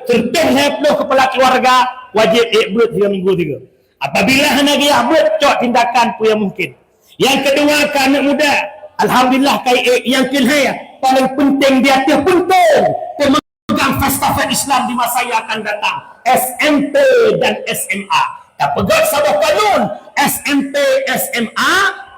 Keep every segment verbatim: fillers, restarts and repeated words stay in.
Seureutoh lhèe ploh keupala keuluwarga wajéb ék beuet tiga minggu tiga. Apabila hana geujak beuet, cok tindakan peue nyang mungkin. Nyang keudua, keu aneuk muda, alhamdulillah, ka ék. Nyang keulhèe, paléng peunteng di ateueh peunteng, peumegang falsafah Islam di masa nyang akan datang, S M P dan S M A. Tapeugöt saboh kanun, S M P, S M A,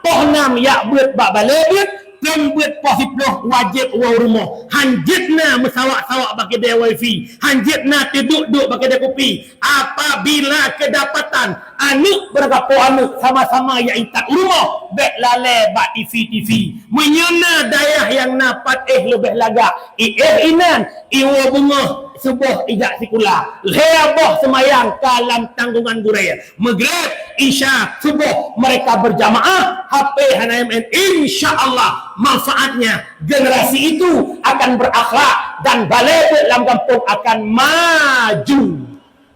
poh nam jak beuet bak balè beuet, trön beuet poh siploh wajéb woe rumoh. Han jeuet na meusawak-sawak bak keudè wifi, han jeuet na teuduek-duek bak keudè kupi. Apabila keudapatan aneuk beurangkapeue aneuk sama-sama jak intat u rumoh, bèk lalè bak T V, T V. Meunyoe na dayah nyang na pat éh leubeh lagak, iéh inan, iwoe beungoh, suboh ijak sikula, lhèe boh seumayang ka lam tanggongan gurèe. Meugréb, Isya, suboh mereka berjamaah, H P hana maén. Insya Allah, manfaatnya generasi itu akan berakhlak dan balè beuet lam gampông akan maju.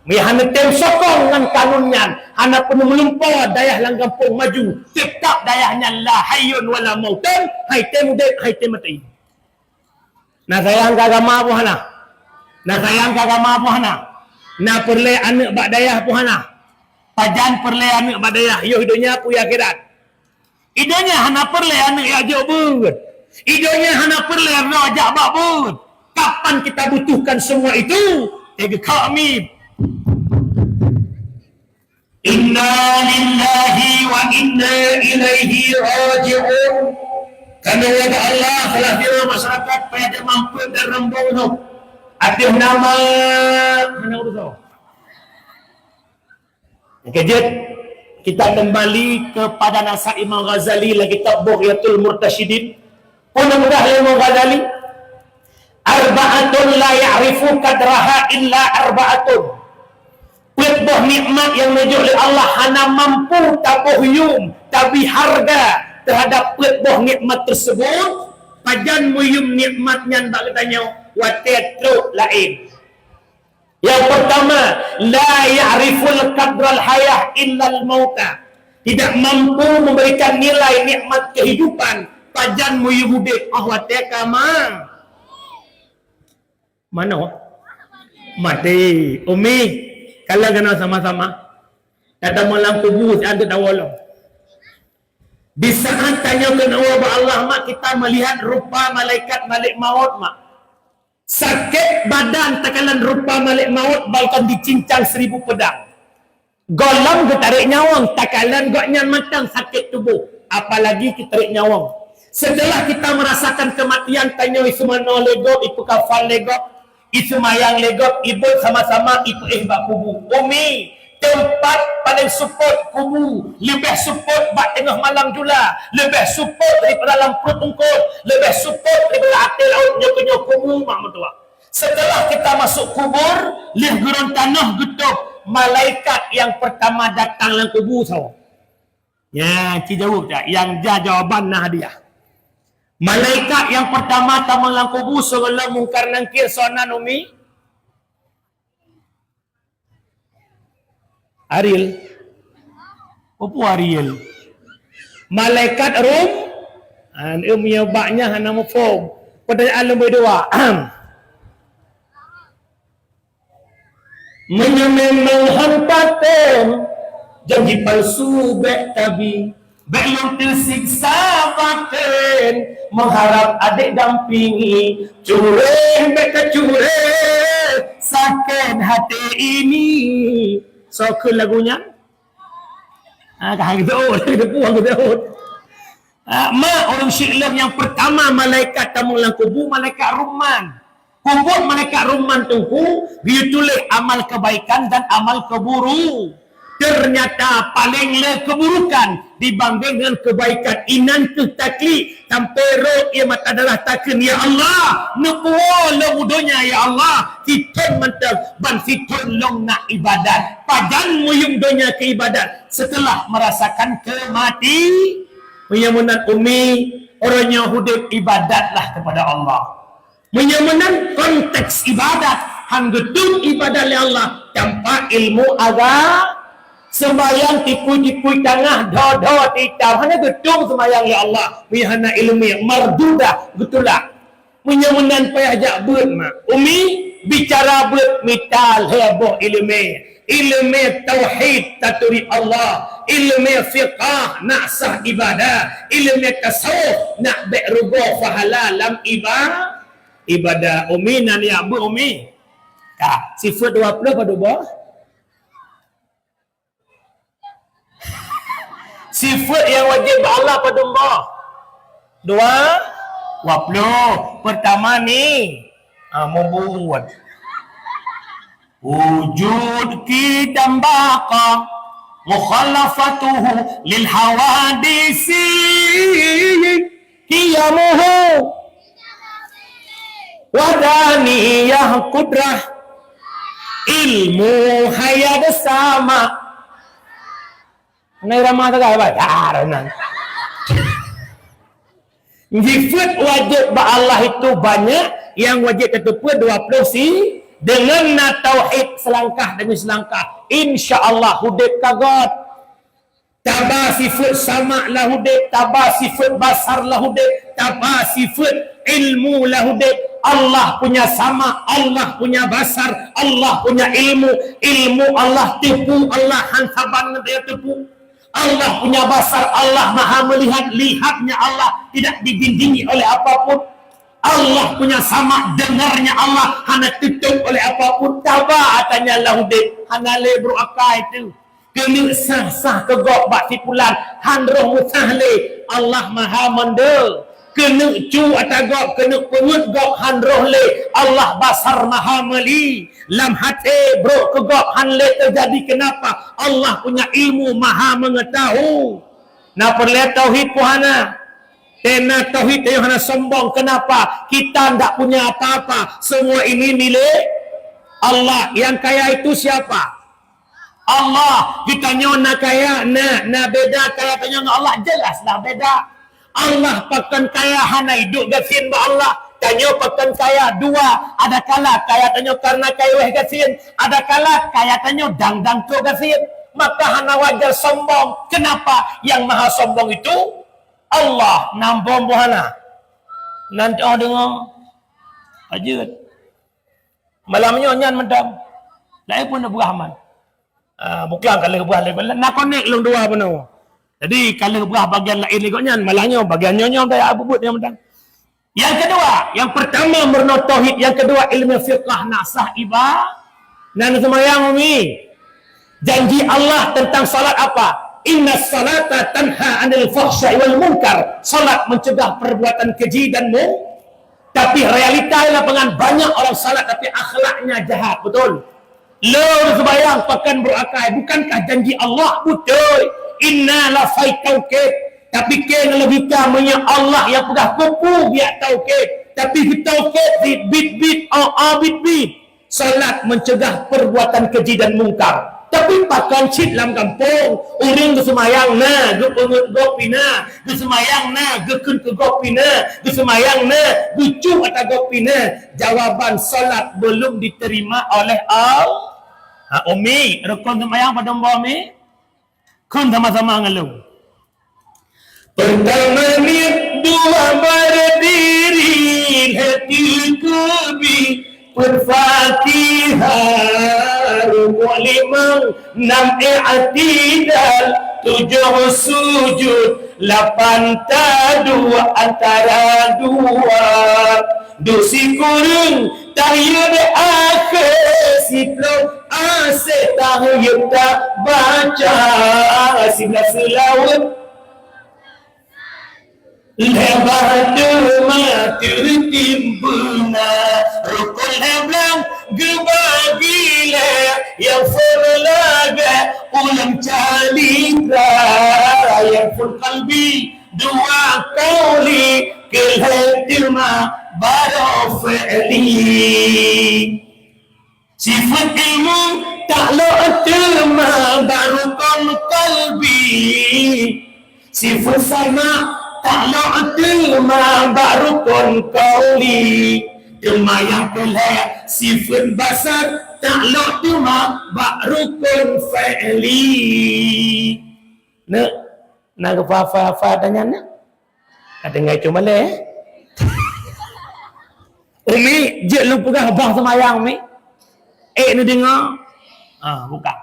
Meunyo hana tem sokong ngon kanun nyan, hana peuneuk meulumpoe dayah lam gampông maju, teutap dayah nyan la hayyun wala mautun, hai tem udép, hai tem maté. Na sayang keu agama peue hana? Na sayang keu agama peue hana? Na peureulèe aneuk bak dayah peue hana? Pajan peureulèe aneuk bak dayah, yoh i donya peue i akhirat? I donya hana peureulèe aneuk jak jok beuet. I donya hana peureulèe droe jak bak beuet. Kapan kita butuhkan semua itu? Teugeukok miet. Inna lillahi wa inna ilaihi raji'un. Kamoe ubak Allah, salah sira masyarakat payah teumampet dan rambong nyoe. Ateueh nama, hana urusan. Nyang keujeuet, kita kembali kepada nasihat Imam Ghazali lam kitab Bughyatul Murtasyidin. Peue neupeugah lé Imam Ghazali, "Arba'atun la ya'rifu qadraha illa arba'atun." Peuet boh nikmat nyang neujok lé Allah hana mampu taboh yum, tabri hareuga teuhadap peuet boh nikmat teusebut. Pajan meuyum nikmat nyan bak geutanyoe? Watèe trok laén. Nyang peurtama, la ya'riful qadral hayah illal mauta. Tidak mampu memberikan nilai nikmat kehidupan pajan meuyum udép, oh watèe ka ma-, manoe? Maté. Umi, kalon keunoe sama-sama. Tatamong lam kubu, siat teudawa lom. Di saat tanyoe keunoe bak Allah, mak, kita melihat rupa malaikat Malik Maut, mak. Sakét badan takalon rupa Malik Maut, bahkan dicincang seribu pedang. Gohlom geutarek nyawöng, takalon gobnyan mantong sakét tuboh, apalagi geutarek nyawöng. Setelah kita merasakan kematian, tanyoe iseumanoe lé gob, ipeukafan lé gob, iseumayang lé gob, ibeuet sama-sama, ipeuéh bak kubu. Umi, teumpat paleng seupôt kubu, leubeh seupôt bak teungoh malam jula, leubeh seupôt daripada lam pruet eungkôt, leubeh seupôt daripada até laôt, nyoe keunyoe kubu mak meutuah. Setelah kita masuk kubur, lheueh geuron tanoh geutôb, malaikat nyang peurtama datang lam kubu soe? Nyan, ci jaweueb that, nyang jah jawaban na hadiah. Malaikat nyang peurtama tamong lam kubu, sigohlom Mungkar Nangkir, soe nan, Umi? Ariel. Peue Ariel? Malaikat Rum-, ah, meunyoe bak nyan hana muphom. Peutanyaan nombor dua. Meunyoe memang han patem, janji palsu bèk tabi. Bèk lôn teusiksa baten, meuharab adék dampingi. Cureh bèk tacureh, sakét hati ini. Soe kheun lagu nyan? Ah, ka han geuteuôt, geuteuôt, han geuteuôt. Ah, mak, ureueng syiek lôn nyang peurtama malaikat tamong lam kubu, malaikat Rumman. Peubuet malaikat Rumman Teungku, geuyue tuléh amal kebaikan dan amal keburu-, ternyata paleng le keburukan dibanding dengan kebaikan. Inan kheueh taklik sampai rhot ie mata darah takheun, "Ya Allah, neupuwoe lôn u donya, ya Allah, sithon mantong ban sithon lôn na ibadat." Pajan meuyum donya keu ibadat setelah merasakan kemati-, meunyoe meunan Umi, uroe nyoe udép ibadatlah kepada Allah. Meunyoe meunan konteks ibadat, han geutem ibadat lé Allah tanpa ilmu aga-, seumbahyang tipui-tipui tangah, dho-dho itam, hana geutem seumbahyang lé Allah, meunyoe hana ilmu, mardudah, geutulak. Meunyoe meunan payah jak beuet, mak. Umi, Bicara beuet mita lhée boh iéleumé. Iéleumé tauhid taturi Allah, iéleumé fiqah nak sah ibadah, iéleumé tasawuf nak bék rugoe pahala lam iba-, ibadah. Umi nan ya bu umi. Ka, sifeuet dua ploh padum boh? Sifeuet nyang wajéb bak Allah padum boh? Dua, dua ploh. Pertama ni, ha, mubuet. Wujud qidam baqa, mukhalafatuhu lil hawadisi. Qiyamuhu, wahdaniyah, qudrah, ilmu, hayat, sama. Nah, irama sagai, bah. Ya, nan. Sifeuet wajéb bak Allah itu banyak, nyang wajéb tateupeue dua ploh si, deungon na tauhid seulangkah demi seulangkah, insya Allah udép ka göt. Taba sifeuet sama lah udép, taba sifeuet basar lah udép, taba sifeuet ilmu lah udép. Allah punya sama, Allah punya basar, Allah punya ilmu, ilmu Allah, tipu Allah, han saban ngon daya tipu. Allah punya basar, Allah maha melihat, lihatnya Allah tidak didindingi oleh apapun. Allah punya sama, dengarnya Allah hana tutup oleh apapun. Taba atanya lah udép, hana lé brôk akai tu. Keuneuk sah-sah keu gob bak si pulan, han roh meusah lé. Allah maha mende. Keuneuk cu ata gob, keuneuk peungeut gob, han roh lé. Allah basar maha meli. Lam haté brôk keu gob han lé teujadi. Kenapa? Allah punya ilmu maha mengetahui. Na peureulée tauhid pun hana. Tena tauhid tanyoe hana sombong. Kenapa? Kita ndak punya apa-apa. Semua ini milik Allah. Yang kaya itu siapa? Allah. Geutanyoe na kaya, na, na beda kaya tanyoe ngon Allah, jelaslah beda. Allah pakon kaya, hana iduek gasien bak Allah. Tanyoe pakon kaya, dua, adakala kaya tanyoe karena kaya wéh gasien, adakala kaya tanyoe dang-dang trok gasien. Maka hana wajar sombong. Kenapa? Yang maha sombong itu Allah. Nambom buhana. Nan oh deungoe. Ajeut. Malam nyoe nyan mantong. Laén pun na beurah man. Ah, bukang ka lheueh beurah lé, na konek lôn dua bunoe. Jadi, ka lheueh beurah bagian laén lé gobnyan, malam nyoe bagian nyoe nyoe dah bubuet nyang mantong. Yang kedua, yang pertama meurunoe tauhid, yang kedua ilmu fiqah nak sah iba-, nan seumayang umi. Janji Allah tentang salat apa? Inna salata tanha anil fahsya'i wal munkar. Salat mencegah perbuatan keji dan mung-, tapi realita di lapangan banyak orang salat tapi akhlaknya jahat, betul? Lôn seumayang pakon brôk akai, bukankah janji Allah beutôi? Inna la fai tauqit. Tapi keu logika meunyoe Allah nyang peugah kupu biak tauqit, tapi geutauqit bit-bit, oh, oh, bit-bit. Salat mencegah perbuatan keji dan mungkar. Tapi pakon cit lam gampông, ureueng geuseumayang na, geupeungeut gob pih na, geuseumayang na, geukheun keu gob pih na, geuseumayang na, geucok ata gob pih na. Jawaban salat belum diterima oleh Allah. Ha, Umi, rukon seumayang padum boh, Umi? Kheun sama-sama ngon lôn. Pertama niet, dua berdiri, lhèe teukeubit, peuet Fatihah, rukuk limong, nam i'tidal, tujoh sujud, lapan taduek antara dua. Duek sikureueng tahiyat akhé, siplôh asoe tahiyat tabaca, siblaih seulaweuet. Lhèe bak teuma teutim beuna, rukon lhèe blang geubagi lhèe, nyang phôn lagèe uleuen calitra, nyang phôn kalbi dua kauli, keu lhèe teuma baroe fi'li. Sifeuet ilmu taklok teuma bak rukon kalbi. Sifeuet sama taklok teuma bak rukon kauli. Teuma nyang keu lhèe sifeuet basar taklok teuma bak rukon fi'li. Neuk, na geufa-fa-fa tanya neuk? Ka deungoe cuma lé, eh? Umi, jeuet lôn peugah bah seumayang, Mi. Eh, neudeungoe? Ah, bukan.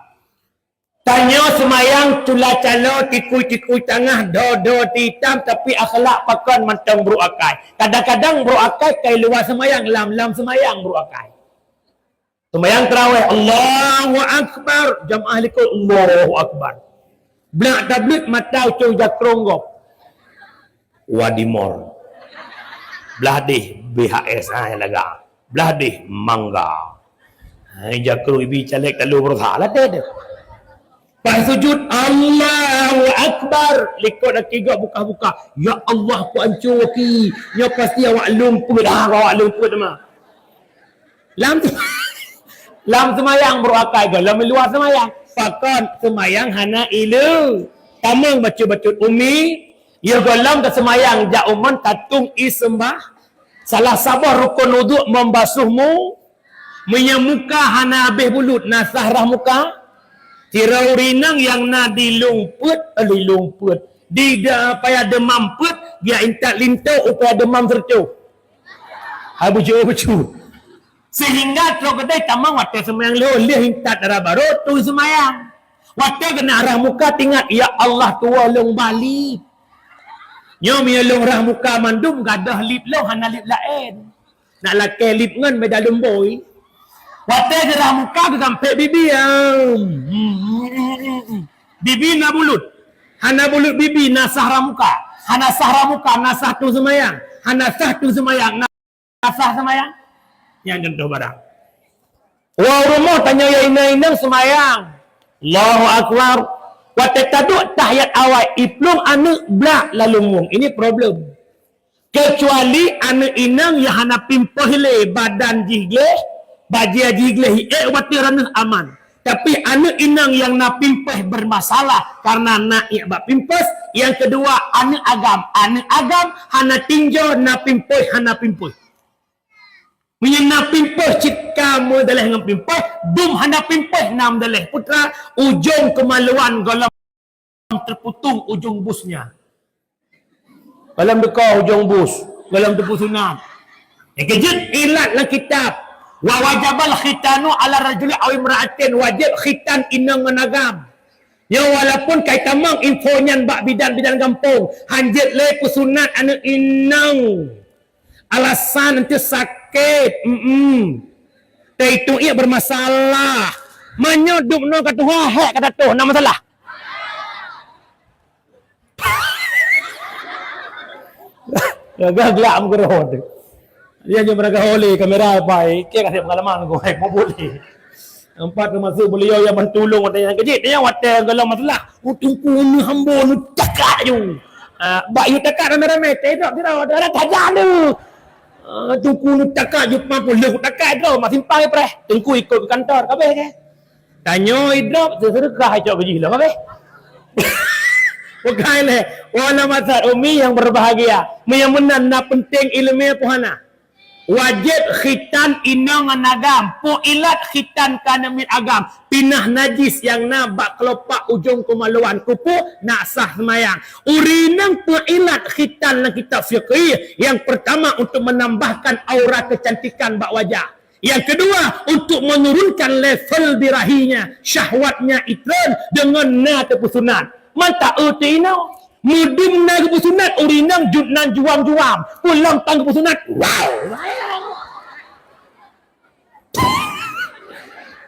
Tanyoe seumayang tula calo, tikui-tikui tangah, do-do itam, tapi akhlak pakon mantong brôk akai. Kadang-kadang brôk akai kai luwa seumayang, lam-lam seumayang brôk akai. Seumayang tarawih, Allahu Akbar, jamaah likot, Allahu Akbar. Blak tablet mata ucung jakrong gob. Wadimor. Blah deh B H S, ha, nyang laga. Blah deh mangga. Hai jakrong ibi caleg talu berusaha lah deh deh. Pas sujud, Allahu Akbar. Likot aki gob buka-buka. Ya Allah, ku ancur aki. Nyoe pasti awak lumput. Ah, awak lumput mah. Lam, lam seumayang brôk akai, gohlom luwa seumayang. Pakon seumayang hana ileu. Tamong bacut-bacut umi, ya gohlom taseumayang jak umon tatung i seumbah. Salah saboh rukon uduk membasuh mu, meunyoe muka hana habéh bulut, na sah rah muka. Sira ureueng inong nyang na di lumput, eh, di lumput. Di da-, paya demam peuet, geujak intat linto u paya demam sireutoh. Hai bucu-bucu. Sehingga trok keudeh tamong watèe seumayang lheueh, lheueh intat dara barô, tu seumayang. Watèe keuneuk rah muka, teuingat, "Ya Allah, tuwoe lôn bah lip." Nyoe meunyoe lôn rah muka mandum, gadôh lip lôn, hana lip laén. Nak lakèe lip ngon meudaleumbôi. Watèe geurah muka, geugampék bibi, ah. Bibi na bulut. Hana bulut bibi, na sah rah muka. Hana sah rah muka, na sah tu seumayang. Hana sah tu seumayang, na sah seumayang. Nyan contoh barang. Woe rumoh tanyoe ya inong-inong seumayang. Allahu Akbar. Watèe taduek tahiyat awai, iplueng aneuk blak lalumueng. Ini problem. Keucuali aneuk inong nyang hana pimpéh lé, badan jih gleh, bajèe jih gleh, ék watèe raneuk aman. Tapi aneuk inong nyang na pimpéh bermasalah karena na ék bak pimpéh. Nyang keudua, aneuk agam. Aneuk agam hana tinjo, na pimpéh, hana pimpéh. Meunyoe na pimpéh cit ka meudaleh ngon pimpéh, dum hana pimpéh na meudaleh. Putra, ujong keumaluan gohlom teuputong ujong busnya. Gohlom teuka ujong bus, gohlom teupeusunat. Nyang keujeuet ilat lam kitab, "Wa wajabal khitanu 'ala rajuli aw imra'atin," wajéb khitan inong ngon agam. Nyoe walaupun kai tamong info nyan bak bidan-bidan gampông, hanjeuet lé peusunat aneuk inong. Alasan eunteuk sakét, mm-mm. Teuitung ié bermasalah. Meunyoe dum noe ka tuha, hék ka tatuh, na masalah. Gagah glak meukeureuh tu. Dia je meuragah oleh kamera pai, keu kasih pengalaman kau, hai, mau boleh. Empat termasuk beliau yang bantu ulung watèe nyang keujeuet, dia watèe golom masalah. Oh, teungku ni hamba ni cakak ju. Ah, bak yu takak ramé-ramé, tedok sira, ada tajam tu. Ah, teungku ni takak ju, mampu leuh takak tu, masih simpang preh. Teungku ikut ke kantor, kabeh ke? Tanyoe idrop, seudeukah icok gaji lom, habéh. Bukai lé, wala masa umi yang berbahagia. Meunyoe meunan na penting ileumèe pih hana. Wajéb khitan inong ngon agam, peuilat khitan ka neumiet agam, pinah najis nyang na bak keulopak ujong keumaluan, keupeue na sah seumayang. Ureueng inong peuilat khitan lam kitab fiqih, yang pertama untuk menambahkan aura kecantikan bak wajah. Yang kedua, untuk menurunkan level birahinya, syahwatnya itreun deungon na teupeusunat. Mantap, eh, teuinong. Meudum na geupeusunat, ureueng inong jeuet nan juam-juam. Pulang tan geupeusunat. Wow.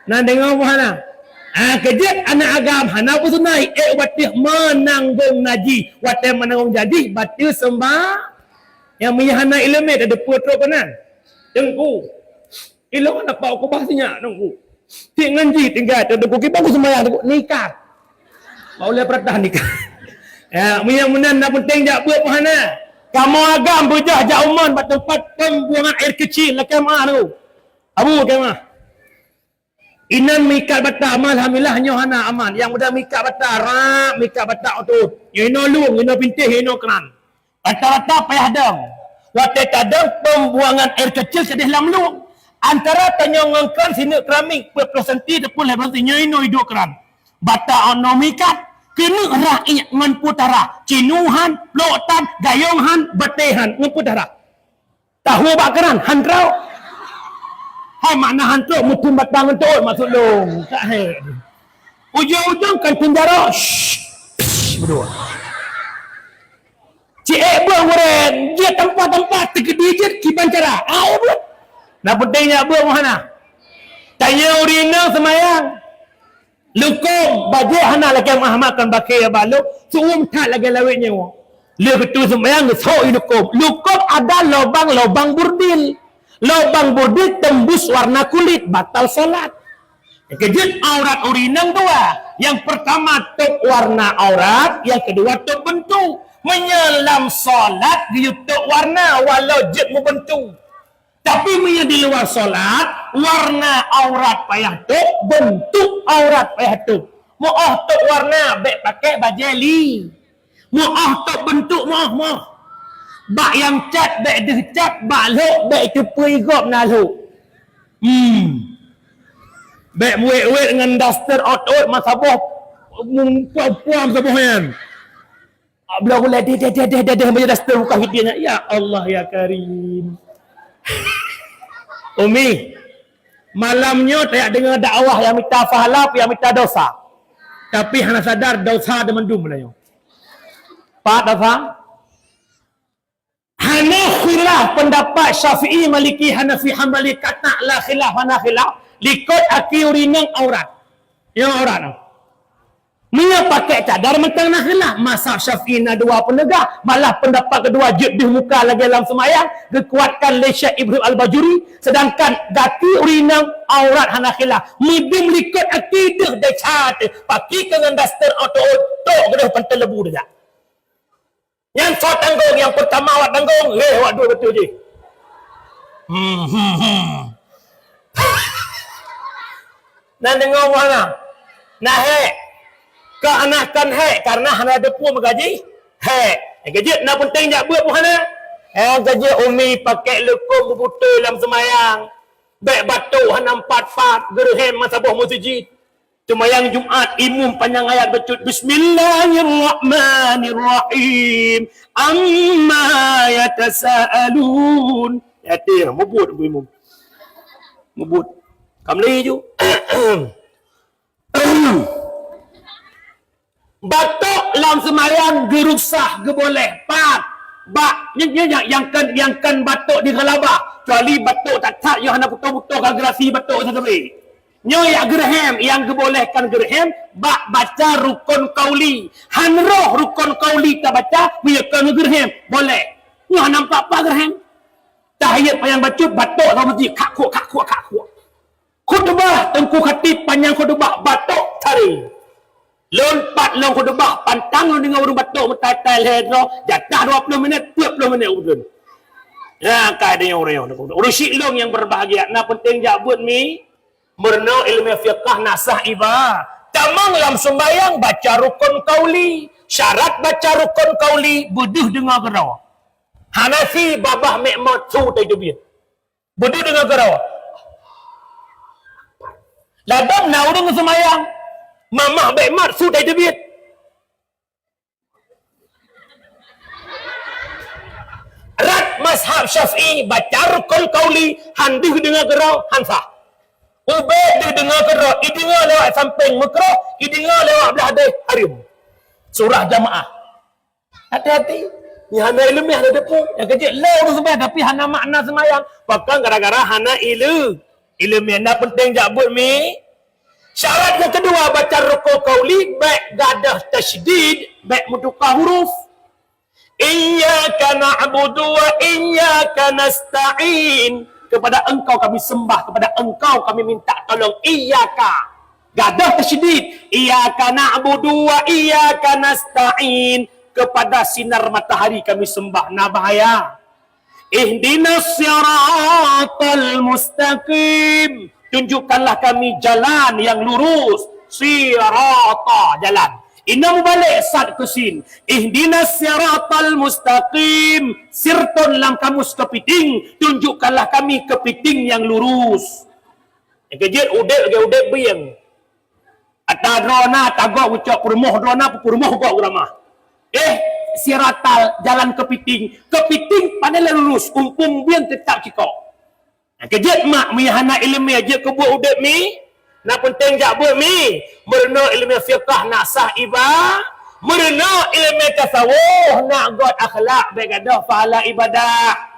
Na deungoe buhana. Ah, keujeuet aneuk agam hana peusunat, ék watèe meunanggong najih. Watèe meunanggong najih, bateue seumbah. Nyang meunyo hana ileumèe, tadeupeu trok keunan. Teungku. Ilôn hana pat keubah sinyak, Teungku. Cit ngon jih tinggai, Teungku, kiban ku seumayang, Teungku, nikah. Bak ulèe peuratah nikah. Ya, meunyo meunan na penting jak beuet pih hana. Kamoe agam beujah jak umon bak teumpat pembuangan air kecil, lakèe meu'ah, Teungku. Abu, lakèe meu'ah. Inan meuikat bata, alhamdulillah nyoe hana aman. Nyang muda meuikat bata, rak, meuikat bata otot. Nyoe inoe lueng, inoe pintéh, inoe kran. Rata-rata payah dong. Watèe tadong, pembuangan air kecil keudeh lam lueng. Antara tanyoe ngon kran sineuk keramik, peuet ploh senti ataupun lhèe ploh senti, nyoe inoe iduek kran. Bata inoe meuikat, keuneuk rak iék ngon peue tarah. Cinuh han, plôk tan, gayong han, batèe han, ngon peue tarah. Tahu bak keuran, han trok. Hai makna han trok, meuteun batang ngon teuôt maksud lôn. Tak hai. Ujong-ujong kan teunjarok. Shh, shh, berdua. Cik ék beuh gurée, jeuet tampa-tampa teukeudi jeuet kiban cara. Ah, ék beuh. Nah, penting nyak beuh meuhana. Tanya ureueng inong seumayang. Lukôm, bajée hana lagée meuah makan bakée ya balok, su'um that lagée lawét nyoe. Lé geutu seumayang geusok i lukôm. Lukôm ada lobang-lobang burdil. Lobang burdil tembus warna kulit, batal salat. Keujeuet aurat ureueng inong dua. Nyang peurtama tôp warna aurat, nyang keudua tôp beuntuk. Meunyoe lam salat geuyue tôp warna walau jeuet meubeuntuk. Tapi meunyoe di luwa salat, warna aurat payah tôp, beuntuk aurat payah tôp. Meu'oh tôp warna, bék pakék bajée li. Meu'oh tôp beuntuk, meu'oh, meu'oh. Bak nyang cat, bék deuh cat, bak lhok, bék teupeue gob na lhok. Hmm. Bék muet-uet ngon daster ot-ot masa boh, mumpuam-puam saboh nyan. Bloe gulai deh, deh, deh, deh, deh, deh, meunyoe daster buka hideuen. Ya Allah, ya Karim. Umi, malam nyoe tajak deungoe dakwah nyang mita pahala, nyang mita dosa. Tapi hana sadar dosa di mandum bunoe nyoe. Pat dosa? Hana khilaf pendapat Syafi'i, Maliki, Hanafi, Hambali, kata la khilaf, hana khilaf. Likot aki ureueng inong aurat. Nyoe aurat nyoe. Meunyoe pakék cadar mantong na khilaf, mazhab Syafi'i na dua peuneugah, malah pendapat keudua jeuet deuh muka lagée lam seumayang, geukuatkan lé Syekh Ibrahim Al-Bajuri, seudangkan gaki ureueng inong aurat hana khilaf. Meudum likot aki deuh desya teuh, paki keu ngon daster oto-oto geudoh pantai lebu deuh jak. Nyan soe tanggong, nyang peurtama awak tanggong, lheueh awak dua beutôi jih. Hmm, hmm, hmm. Nan deungoe buah na. Na hék. Keu anak kan hék, karena hana deupue meugaji. Hék. Eh, keujeuet na peunteng jak beuet buah na. Eh, keujeuet umi pakék leukom beubeutôi lam seumayang. Bék batok hana pat-pat, geureuhem masa boh meuseujid. Seumayang Jumat, imum panyang ayat bacut, "Bismillahirrahmanirrahim. Amma yatasaalun." Yatim, mubut Abu Imum. Mubut. Kam laju. Batok lam seumayang geuruksah, geuboleh. Pat. Bak, nyan, nyan, nyan, nyang kan, nyang kan batok di geulabah. Kecuali batok that-that, nyang hana putôh-putôh ka geurasi batok sabe. Nyoe jak geureuhem, nyang geubolehkan geureuhem bak baca rukon qauli. Han roh rukon qauli tabaca meunyoe kon geureuhem, boleh. Nyoe hana nampak pat geureuhem. Tahiyat panyang bacut, batok lam meuseujid, khak khuak, khak khuak, khak khuak. Khutbah, teungku khatib panyang khutbah, batok taréng. Lôn pat lôn khutbah, pantang lôn deungoe ureueng batok meutai-tai lhèe droe, jatah dua ploh minèt, peuet ploh minèt ulôn. Nah, ka deungoe ureueng nyoe. Ureueng syiek lôn nyang berbahagia, na peunteng jak beuet mi, meurunoe ileumèe fiqah na sah iba. Tamong lam sumbayang baca rukon qauli. Syarat baca rukon qauli, beudeuh deungoe keudroe. Hanafi babah mèk mat su tai teubiet. Beudeuh deungoe keudroe. Ladôm na ureueng seumayang, mamah bèk mat su tai teubiet. Rot mazhab Syafi'i, baca rukon qauli, han deuh deungoe keudroe, han sah. Ubé deuh deungoe keudroe, ideungoe lewat sampéng meukruh, ideungoe lewat blah deh hareuem. Surah jamaah. Hati-hati. Nyan hana ileumèe, hana teupeu. Nyang keujeuet lé ureueng seumayang tapi hana makna seumayang. Pakon gara-gara hana ileu-, ileumèe. Na peunteng jak beuet mi. Syarat nyang keudua baca rukon qauli, bèk gadôh tasydid, bèk meutuka huruf. Iyyaka na'budu wa iyyaka nasta'in. Kepada Engkau kami sembah, kepada Engkau kami minta tolong. Iyyaka. Gadôh tasydid. Iyyaka na'budu wa iyyaka nasta'in. Kepada sinar matahari kami sembah. Na bahaya. Ihdinas siratal mustaqim. Tunjukkanlah kami jalan yang lurus. Sirata, jalan. Inoe mubalek sad keu sin. Ihdinas siratal mustaqim. Sirton lam kamus keupiting. Tunjukkanlah kami keupiting yang lurus. Nyang keujeuet udép lagèe udép bieng. Ata droe na, ata gob geucok, peurumoh droe na, peurumoh gob geuramah. Eh, Siratal, jalan kepiting. Kepiting pane lurus, umpung bieun teutap cikok. Nyang keujeuet mak, meunyo hana ileumèe jeuet keu buet udeb mi, na peunteng jak buet mi. Meurunoe ileumèe fiqah na sah iba, meurunoe ileumèe tasawuf na göt akhlak, bèk gadôh pahala ibadah.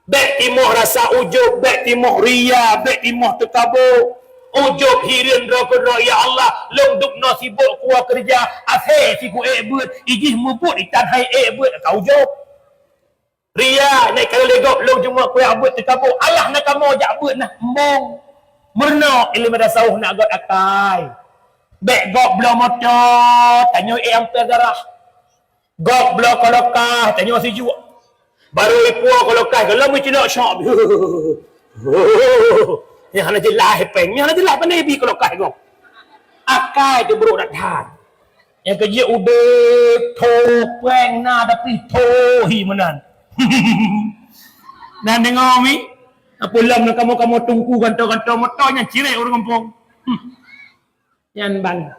Bèk timoh rasa ujub, bèk timoh ria, bèk timoh teukabô. Ujub hireuen droe keudroe, "Ya Allah, lôn dubnoe sibok kuwoe keureuja, asèe siku ék beuet, ijih mubuet itan hai ék beuet," ka ujub. Ria, nèk ka lé gob lôn cuma kuyak beuet teukabô, alah na kamoe jak beuet na embong. Meurunoe ileumèe tasawuf na göt akai. Bèk gob bloe moto, tanyoe ék ampé garah. Gob bloe kolokah, tanyoe sijuek. Barô ipuwoe kolokah, gohlom meucilok syok. Nyang hana jeulaih péng, nyang hana jeulaih pane bi kolokah gob. Akai teuh brôk that-that. Nyang keujeuet udeb, tho, péng na tapi tho hi meunan. Na deungoe mi? Apa lom na kamoe-kamoe teungku gantoe-gantoe moto nyang cirek ureueng gampông. Hmm. Nyan ban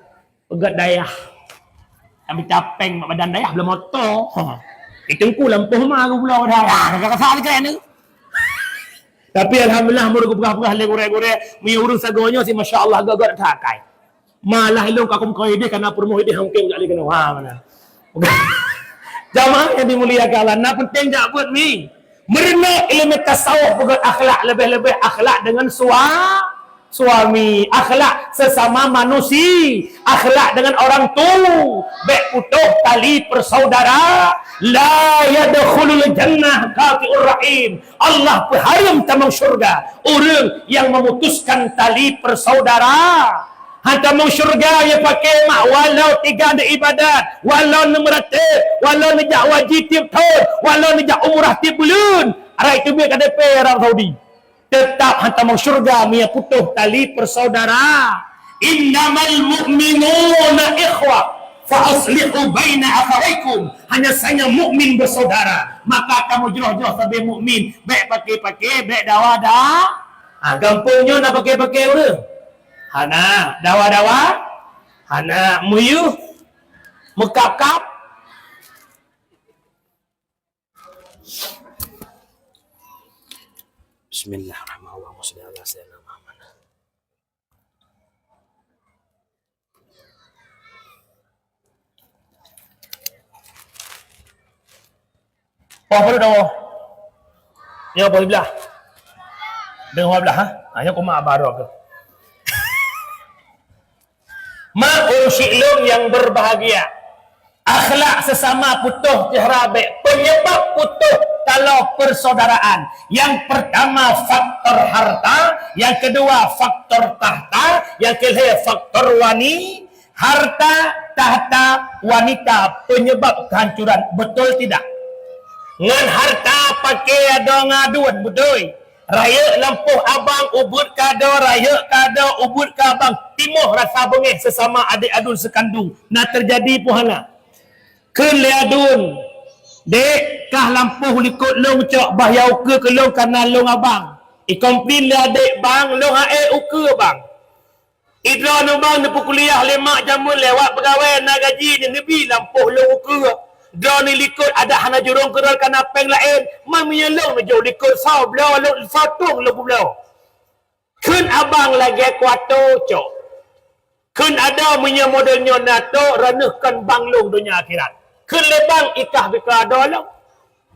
peugöt dayah. Tapi tapeng bak badan dayah belum moto. Ha. Di teungku lampôh ma geupulo dayah. Ha, kasa-kasa lagèe nyan. Tapi alhamdulillah, meunurot geupeugah-peugah lé gurèe-gurèe, meunyoe ureueng sagoe nyoe si masya Allah göt-göt that akai. Malah ilôn ka kum keu idéh, kana peurumoh idéh mungken jak lé keunoe. Ha, mana? Jamaah yang dimuliakan Allah, na peunteng jak beuet mi. Meurunoe ileumèe tasawuf peugöt akhlak, leubeh-leubeh akhlak dengan sua-, suami, akhlak sesama manusia, akhlak dengan orang tua. Bèk putôh tali persaudaraan. La yadkhulul jannah qati'ur rahim. Allah peuhareuem tamong syurga ureueng nyang memutuskan tali persaudaraan. Hana tamong syurga nyang paké mak, walau tiga neuibadat, walau neumeurateb, walau neujak haji tiep thôn, walau neujak umrah tiep buleuen. Arai teubiet K T P Arab Saudi. Teutap hana tamong syurga meunyo putôh tali persaudaraan. "Innamal mu'minuna ikhwah, fa aslihu baina akhawaikum." Hanya saja mukmin bersaudara, maka kamu jroh-jroh sabe mukmin, bèk paké-paké, bèk dawa-da-, ha, gampông nyoe na paké-paké ureueng? Hana. Dawa-dawa? Hana. Meuyeuh? Meukab-kab? Bismillahirrahmanirrahim. Allahumma shalli ala sayyidina Muhammad. Poh baru dah. Ya, poh sebelah. Dengan sebelah, ha? Ha, ya, kuma abah roh ke. Mak ureueng syik lôn nyang berbahagia. Akhlak sesama putôh tiara bèk penyebab putôh taloe persaudaraan. Yang pertama faktor harta, yang kedua faktor tahta, yang kelhèe faktor wani-, harta, tahta, wanita penyebab kehancuran. Betul tidak? Ngon harta paké adoe ngon aduen, beutôi. Rayeuk lampôh abang, ubeuet keu adoe, rayeuk keu adoe, ubeuet keu abang. Timoh rasa beungéh sesama adék aduen seukandong. Na teujadi peue hana? Kheun lé aduen, "Dék, kah lampôh likot lôn cok, bah ya ukeue keu lôn kareuna lôn abang." Ikomplain lé adék, "Bang, lôn hana ék ukeue, Bang." Idroeneuh bang neupeukuliah lé mak jameun lewat peugawée na gaji neubi lampôh lôn ukeue. Droeneuh likot adak hana jurông keudroe kana péng laén, man meunyoe lôn neujok likot soe bloe lôn soe tueng lôn peubloe. Kheun abang lagée kuato cok. Kheun adoe meunyoe model nyoe na tok, droeneuh kon bang lôn donya akhirat. Kheun lé bang ikah bika adoe lôn.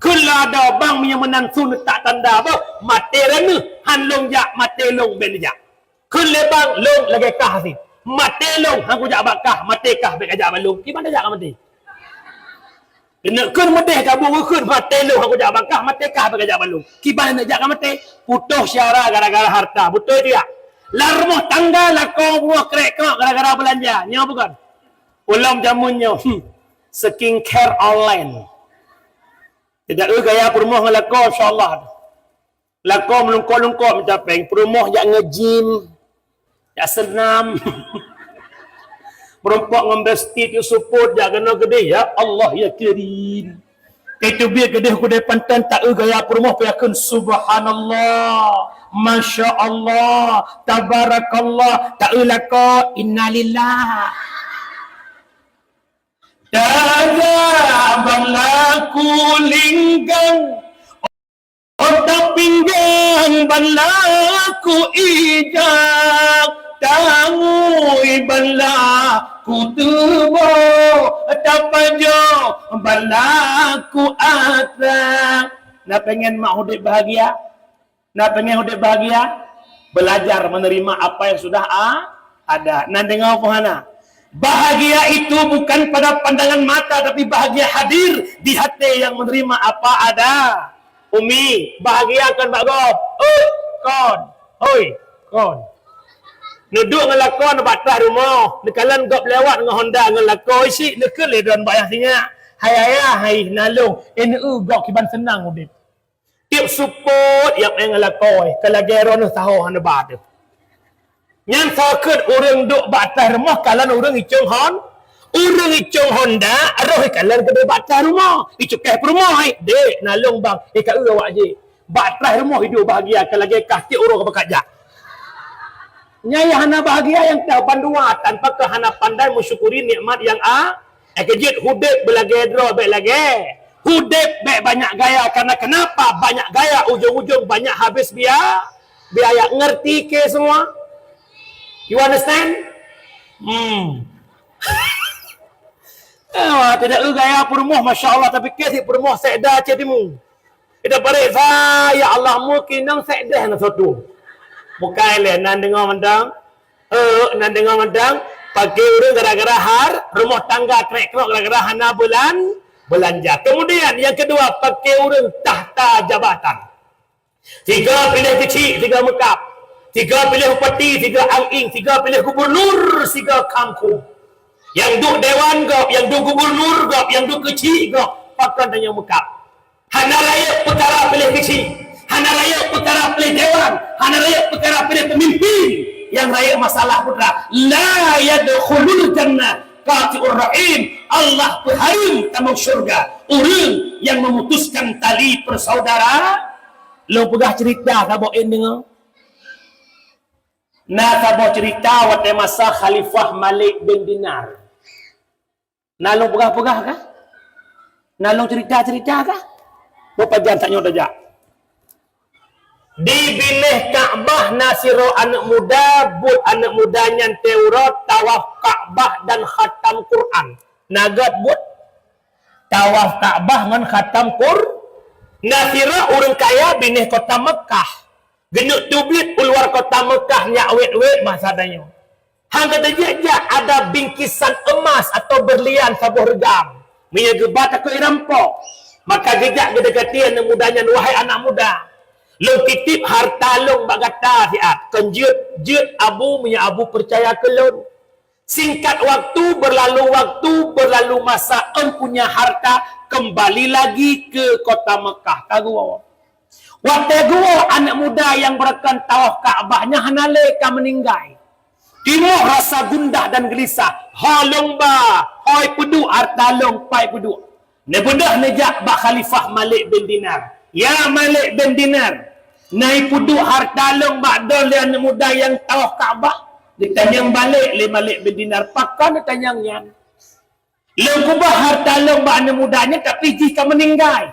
Kheun lé adoe bang meunyoe meunan su neutak tanda boh, maté droeneuh han lôn jak, maté lôn bék neujak. Kheun lé bang lôn lagée kah sit. Maté lôn han kujak bak kah, maté kah bék kajak bak lôn. Kiban tajak ka maté. Keuneuk kheun meudeh ka bu kheun maté lôn han kujak bak kah, maté kah bék kajak bak lôn. Kiban neujak ka maté. Putôh syara gara-gara harta. Beutôi tidak? Lam rumoh tangga lakoe bumoh krek kok gara-gara beulanja. Nyoe bukan? Ulôn jameun nyoe, hmm, skincare online. Tidak eu gaya peurumoh ngon lakoe, insya Allah. Lakoe meulungkot-lungkot mita péng, peurumoh jak nge-gym, jak seunam. Meurumpok ngon bestie piôh seupôt jak keunoe keudeh, ya Allah ya Karim. Teubiet keudeh keudeh panton ta eu gaya peurumoh pih kheun subhanallah, masya Allah, tabarakallah, ta eu lakoe innalillah. Dada ban laku linggang, otak pinggang ban laku ija, tangui ban laku tuboh, tapajoh ban laku atra. Na pengen mak udép bahagia? Na pengen udép bahagia? Belajar menerima apa yang sudah a-, ada. Na deungoe peue hana? Bahagia itu bukan pada pandangan mata, tapi bahagia hadir di hati yang menerima apa ada. Umi, bahagia kon bak gob? Oi, kon. Hoi, kon. Neuduek ngon lakoe bak trah rumoh, neukalon gob lewat ngon honda ngon lakoe, isi neukheun lé droen bak nyang sinyak. Hai ayah, hai nalong, eh, neu-eu gob kiban seunang udép. Tiep seupôt nyang ék ngon lakoe, ka lagèe droeneuh saho hana ba teuh. Nyan sakeut ureueng duek bak ateueh rumoh kalon ureueng icong hon, ureueng icong honda, roh ikalon keudeh bak ateueh rumoh. Icukéh peurumoh, "Dek, nalong bang, eh, ka eu awak jih." Bak ateueh rumoh iduek bahagia, ka lagèe kah tiep uroe ka beukat jak. Nyan nyang hana bahagia nyang teuh bandua tanpa keu hana pandai meusyukuri nikmat nyang a-, eh, keujeuet udép beulagèe droe bèk lagèe. Udép bèk banyak gaya, karena kenapa banyak gaya, ujong-ujong banyak habis bia-, biaya. Ngerti ke semua? You understand? Hmm. Eh, tidak eu gaya peurumoh, masya Allah, tapi ke si peurumoh sekda cedimu. Kita pareksa, ya Allah, mungkin nang sekdeh na sotu. Bukai lé, nan deungoe mantong. Eh, nan deungoe mantong. Pakai ureueng gara-gara har, rumah tangga krek-krok gara-gara hana bulan, belanja. Kemudian, yang kedua, pakai ureueng tahta jabatan. Tiga piléh keuchik, tiga meukab. Tiga piléh bupati, tiga ang-ing. Tiga piléh gubernur, tiga kamkum. Yang duek dewan gob, yang duek gubernur gob, yang duek keuchik gob, pakon tanyoe meukab. Hana rayeuk peukara piléh keuchik, hana rayeuk peukara piléh dewan, hana rayeuk peukara piléh peumimpin. Nyang rayeuk masalah putra, la yadkhulul jannah qati'ur rahim. Allah peuhareuem tamong syurga ureueng nyang memutuskan tali persaudaraan. Lôn peugah cerita saboh, en deungoe. Na saboh cerita watèe masa Khalifah Malik bin Dinar. Na lôn peugah-peugah kah? Na lôn cerita-cerita kah? Beupajan tanyoe tajak. Di binéh Ka'bah na sidroe aneuk muda, buet aneuk muda nyan tiep uroe tawaf Ka'bah dan khatam Quran. Na gèt buet tawaf Ka'bah ngon khatam Qur-, na sidroe ureueng kaya binéh kota Meukah. Geuneuk teubiet u luwa kota Meukah nyak wét-wét masa tanyoe. Han geuteujak-jak ada bingkisan emas atau berlian saboh reugam. Meunyoe geuba takot irampok. Maka geujak geudeukati aneuk muda nyan, "Wahai anak muda, lôn titip harta lôn bak gata siat. Kon jeuet, jeuet Abu, meunyoe Abu peucaya keu lôn." Singkat waktu, berlalu waktu, berlalu masa, en punya harta kembali lagi ke kota Mekah. Ka geuwoe. Watèe geuwoe aneuk muda nyang beurakan tawaf Ka'bah nyan hana lé ka meuninggai. Timoh rasa gundah dan geulisah. Ho lôn ba, hôi peuduek harta lôn, pai peuduek. Neubeudôh neujak bak Khalifah Malik bin Dinar. "Ya Malik bin Dinar, na ipeuduek harta lôn bak droe lé aneuk muda nyang tawaf Ka'bah?" Geutanyong balek lé Malik bin Dinar, "Pakon neutanyong nyan?" "Lôn keubah harta lôn bak aneuk muda nyan, tapi jih ka meuninggai."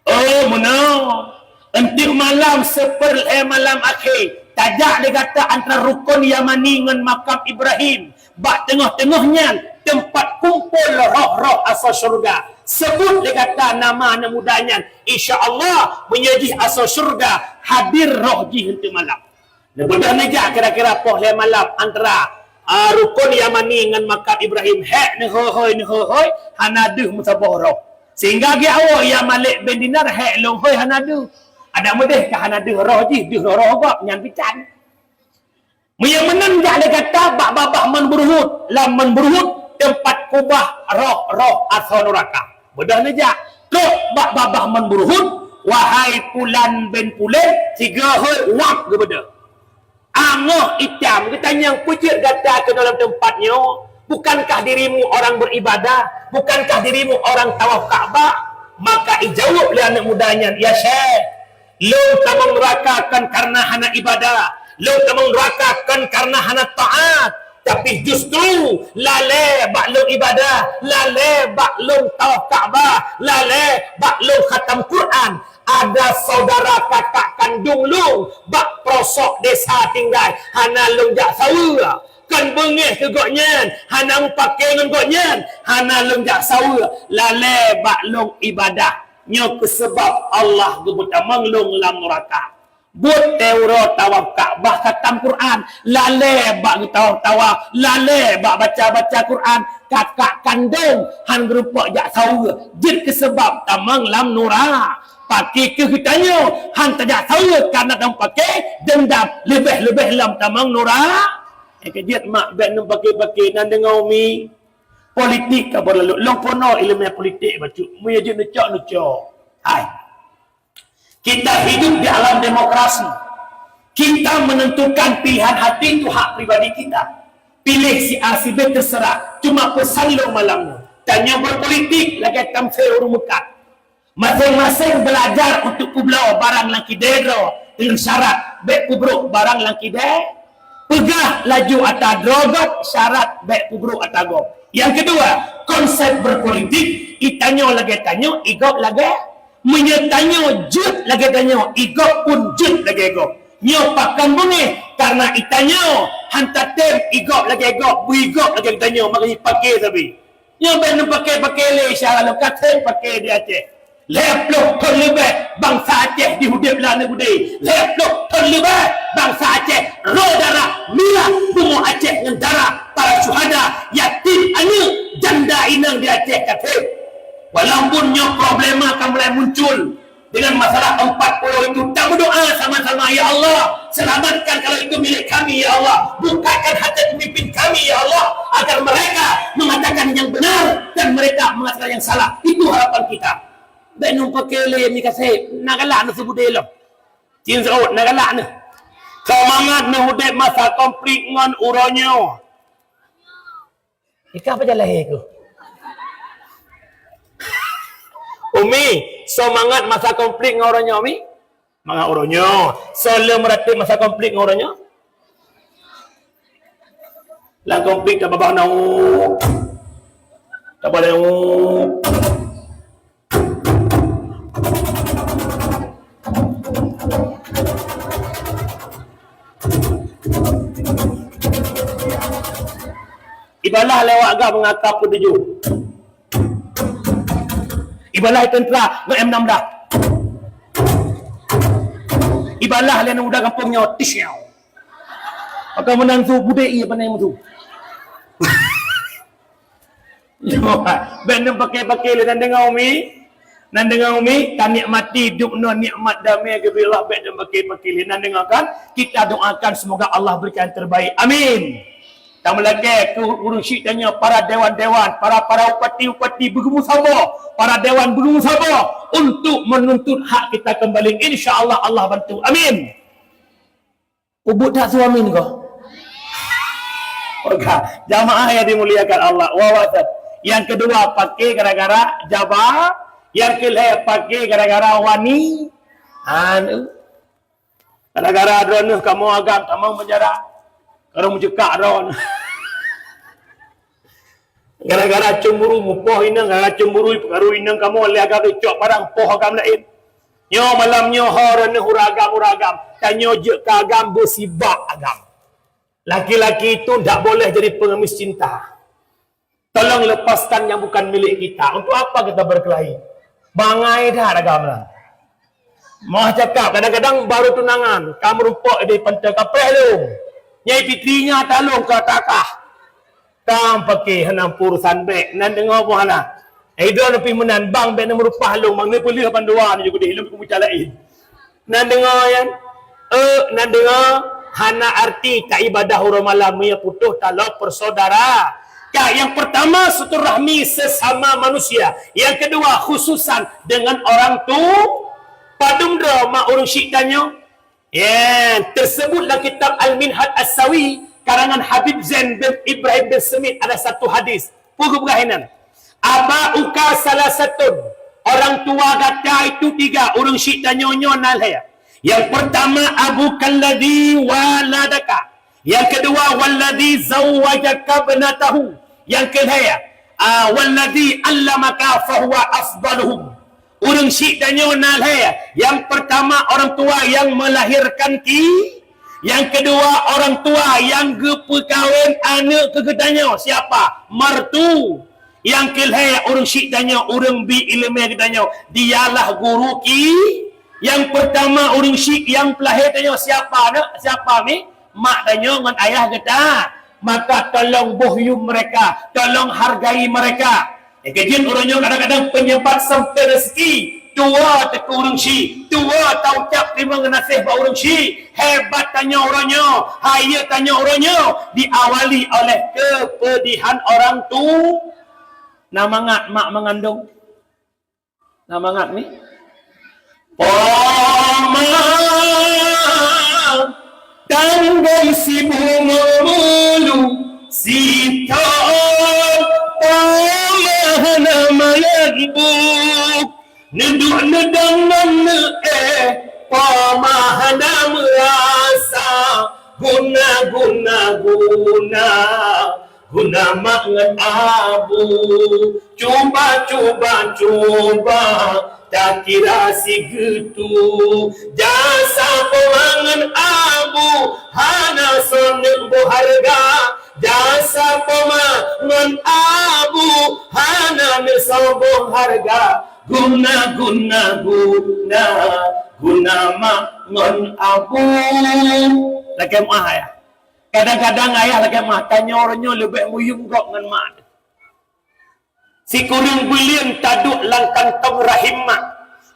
"Oh, meunoe. Enteuk malam seupeureulee malam akhé, tajak lé gata antara Rukon Yamani ngon Makam Ibrahim. Bak teungoh-teungoh nyan teumpat kumpol roh-roh asoe syeuruga. Seubut lé gata nama aneuk muda nyan. Insya Allah, meunyoe jih asoe syeuruga, hadir roh jih enteuk malam." Neubeudôh neujak kira-kira poh lhèe malam antara, a, Rukon Yamani ngon Makam Ibrahim. Hék neuhôi-hôi, neuhôi-hôi, hana deuh meusaboh roh. Sehingga geujak woe, "Ya Malik bin Dinar, hék lôn hôi hana deuh." Adak meudeh ka hana deuh roh jih, deuh roh-roh gob nyan pih tan. Meunyoe meunan jak lé gata bak babah Meunan Buruhut, lam Meunan Buruhut teumpat keubah roh-roh asoe nuraka. Beudôh neujak, trok bak babah Meunan Buruhut, "Wahai Pulan bin Pulan," sigoe hôi wak geubeudôh. "Angoh itam," geutanyong, "Peue jeuet gata keunoe lam teumpat nyoe? Bukankah dirimu orang beribadah? Bukankah dirimu orang tawaf Ka'bah?" Maka ijaweueb lé aneuk muda nyan, "Ya Syekh, lôn tamong nuraka kon kareuna hana ibadah, lôn tamong nuraka kon kareuna hana taát, tapi Tapi justru lalée bak lôn ibadah, lalée bak lôn tawaf Ka'bah, lalée bak lôn khatam Quran. Ada saudara kakak kandung lôn bak peurosok desa tinggai, hana lôn jak saweue. Kon beungéh keu gobnyan, hana mupakée ngon gobnyan, hana lôn jak saweue, lalée bak lôn ibadah. Nyoe keuh sabab Allah geupeutamong lôn lam nuraka. Buet teuh uroe tawaf Ka'bah khatam Quran, lalée bak geutawaf-tawaf, lalée bak baca-baca Quran, kakak kandong han geurumpok jak saweue, jeuet keu sabab tamong lam nura. Pakri keuh geutanyoe han tajak saweue kareuna tamong pakri dendam, leubeh-leubeh lom tamong nura. Eh, keujeuet mak bék neupaké-paké, na deungoe umi. Politik ka beurlalu, lôn peunoh iéleumé politik bacut, meunyoe jeuet neucok, neucok. Hai. Kita hidup di alam demokrasi. Kita menentukan pilihan hati itu hak pribadi kita. Pilih si A, si B terserah. Cuma peusan lôn malam nyoe. Tanyoe berpolitik lagée tamsée ureuëng meukat. Maséng-maséng beulajar untuk peubloe barang nyang kidée droe, deungon syarat bék peubrok barang nyang kidée. Peugah laju ata droe gob, syarat bék peubrok ata gob. Nyang keudua, konsep berpolitik, itanyoe lagée tanyoe, igob lagée. Meunyoe tanyoe jeuet lagée tanyoe, igob pun jeuet lagée gob. Nyoe pakon beungéh, kareuna itanyoe han tatem igob lagée gob, beu igob lagée tanyoe, maka jipaké sabe. Nyoe bék neupaké-paké lé, syara lôn ka tem paké di Aceh. Lhée ploh thon leubeh bansa Aceh di udeb lam aneuk beudé. Lhée ploh thon leubeh bansa Aceh rô darah mirah bumoe Aceh ngon darah para syuhada, yatim aneuk, janda inong di Aceh ka tem. Walaupun nyoe problema ka mulai muncul, dengan masalah empat pulau itu, tameudoa sama-sama, "Ya Allah, selamatkan kalau itu milik kami, ya Allah. Bukakan hati pemimpin kami, ya Allah, agar mereka mengatakan yang benar dan mereka mengatakan yang salah." Itu harapan kita. Bék neupaké lé mi kaseb, na galak neuseubut lom. Cin Saud, na galak neu. Seumangat neuudeb masa konflik ngon uroe nyoe. Ikah apa jalan he ku? Umi, soe mangat masa konflik ngon uroe nyoe, Umi? Mangat uroe nyoe. Soe le meuratéb masa konflik ngon uroe nyoe? Lam konflik tababah na, tababah na. Ibalah lewat gam ngaka peutuju. Ibalah tentera ngon M enam belas. Ibalah lé aneuk muda gampông nyoe, tisyau. Maka meunan su budé ié panai musu. Bék neupaké-paké lé, nan deungoe umi, nan deungoe umi, tanikmati duek nyoe nikmat damé geubri Allah, bék neupaké-paké lé, nan deungoe kan, kita doakan semoga Allah berikan yang terbaik. Amin. Tameulakée keu ureuëng syiek tanyoe, para dewan-dewan, para, para upati-upati beugeumusabô, para dewan beugeumusabô untuk menuntut hak kita kembali. Insya Allah, Allah bantu. Amin. Ubit that suami niko. Oke, jamaah yang dimuliakan Allah, wawasan. Yang kedua, pakai gara-gara jaba. Yang kelhée, pakai gara-gara wani. Anu. Gara-gara droeneuh kamoe agam tamong penjara. Kamoe meucekak droeneuh. Gara-gara cemburu mupoh inong, gara-gara cemburu peukaru inong kamoe lé agam cok padang poh agam laén. Nyoe malam nyoe ho droeneuh ureuëng agam, ureuëng agam. Tanyoe jeuet keu agam beusibak agam. Laki-laki itu ndak boleh jadi pengemis cinta. Tolong lepaskan yang bukan milik kita. Untuk apa kita berkelahi? Bangai that agam lah. Malah cakap, kadang-kadang baru tunangan, ka meurumpok di pantai kapreh lôn. Nyai Fitri nya talong ka takah. Kam pakai hana urusan bék, nan deungoe boh hana. Eh, droe pih meunan, bang bék na meurupah lôn, bang ni peuleueh bandua ni juga deh, lôn peubuca laén. Nan deungoe nyan? Eh, nan deungoe, hana arti ta ibadah uroe malam meunyoe putôh talo peusaudara. Ka, yang pertama, silaturahmi sesama manusia. Yang kedua, khususan dengan orang tu. Padum droe mak ureuëng syiek tanyoe? Ya, tersebut dalam kitab Al-Minhaj As-Sawi, karangan Habib Zain bin Ibrahim bin Semit, ada satu hadis. Peue geupeugah inan? "Aba'uka salasatun." Orang tua gata itu tiga, ureuëng syiek tanyoe nyoe na lhée. Yang pertama, abuka alladzi waladaka. Nyang keudua, "Walladzi zawwajaka ibnatahu." Nyang keulhèe, ah, "Walladzi allamaka fahuwa afdaluhum." Ureueng syiek tanyoe na lhèe. Nyang peurtama, orang tua yang melahirkan ki-, nyang keudua, orang tua yang geupeukawen aneuk keu geutanyoe. Siapa? Mertu. Nyang keulhèe, ureueng syiek tanyoe, ureueng bi ileumèe geutanyoe, dialah guru ki-, nyang peurtama, ureueng syiek nyang peulahé tanyoe, siapa, neuk? Siapa, mi? Mak tanyoe ngon ayah geuta. Maka tolong boh yuem mereka, tolong hargai mereka. Nyang keujeuet uroe nyoe kadang-kadang penyebab sempit rezeki. Tuwo teuh keu ureueng syiek, tuwo taucap teurimong geunaséh bak ureueng syiek. Hebat tanyoe uroe nyoe, hayeue tanyoe uroe nyoe diawali oleh keupeudihan orang tu. Na mangat mak meungandong? Na mangat ni? Poma, tanggai si bumoe bulu, sithon poma hana mangat bu. Neuduek neudong ngon neuéh, poma hana meurasa. Guna, guna, guna, guna mak ngon abu. Cuba, cuba, cuba takira sigeutue. Jasa poma ngon abu hana soe neuboh hareuga. Jasa poma ngon abu hana neusoe boh hareuga. Guna, guna, guna, guna mak ngon abu. Lakèe meu'ah ayah. Kadang-kadang ayah lakèe meu'ah, tanyoe uroe nyoe leubeh meuyuem gob ngon mak. Sikureueng buleuen taduek lam kantong rahim mak.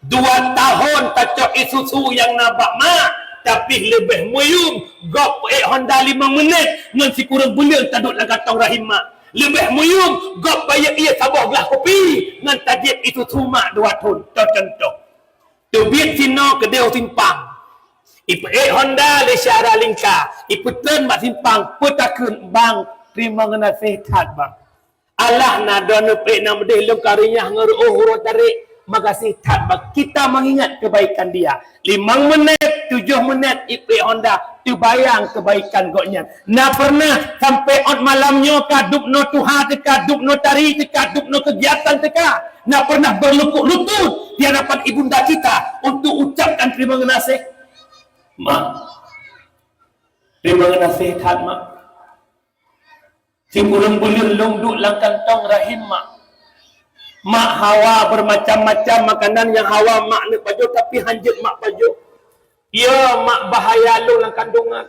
Dua tahun tacok ie susu nyang na bak mak, tapi leubeh meuyuem gob peuék honda limong menit ngon sikureueng buleuen taduek lam kantong rahim mak. Leubeh meuyuem gob bayeue ie saboh glah kupi ngon tajieb ie susu mak dua thon. Toh contoh. Teubiet sinoe keudéh u simpang. Ipeuék honda lé syara lingka, ipeutreun bak simpang, peutakheun, "Bang, teurimong geunaséh that, Bang." Alah na droeneuh peuék na meudéh lôn ka reunah ngon reuôh uroe tarek. Makasih that, Bang. Kita mengingat kebaikan dia. Limong menit, tujoh menit ipeuék honda, teubayang kebaikan gobnyan. Na pernah sampai ôt malam nyoe ka dubnoe tuha teuka, dubnoe tari teuka, dubnoe keugiatan teuka. Na pernah berlutut-lutut di hadapan ibunda kita untuk ucapkan terima geunaséh? Mak, terima geunaséh that, Mak. Sikureueng buleuen lôn duek lam kantong rahim mak. Mak hawa bermacam-macam makanan nyang hawa mak neuk pajoh, tapi hanjeuet mak pajoh. Ya, mak bahaya lôn lam kandungan.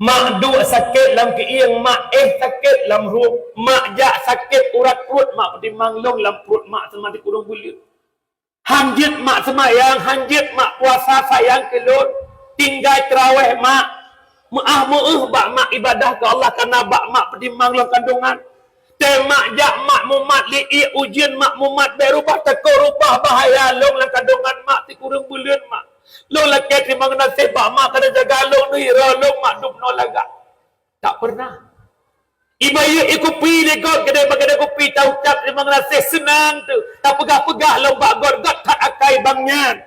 Mak duek sakét lam keuieng, mak éh sakét lam rhueng, mak jak sakét urat pruet, mak peutimang lôn lam pruet mak seumah sikureueng buleuen. Hanjeuet mak seumayang, hanjeuet mak puasa sayang keu lôn. Tinggai teurawéh mak, meu'ah meu'euh bak mak ibadah keu Allah kareuna bak mak peutimang lôn kandungan. Teuma jak mak mumat lé ié ujeuen, mak mumat bèk rubah takot rubah bahaya lôn lam kandungan mak sikureueng buleuen mak. Lôn lakèe teurimong geunaséh bak mak kareuna jaga lôn, neuhira lôn mak dubnoe lagak. Tak pernah. Ibayeue ié kupi lé gob keudéh bak keudéh kupi, taucap teurimong geunaséh seunang teuh. Tapeugah-peugah lôn bak gob, gob that akai bang nyan.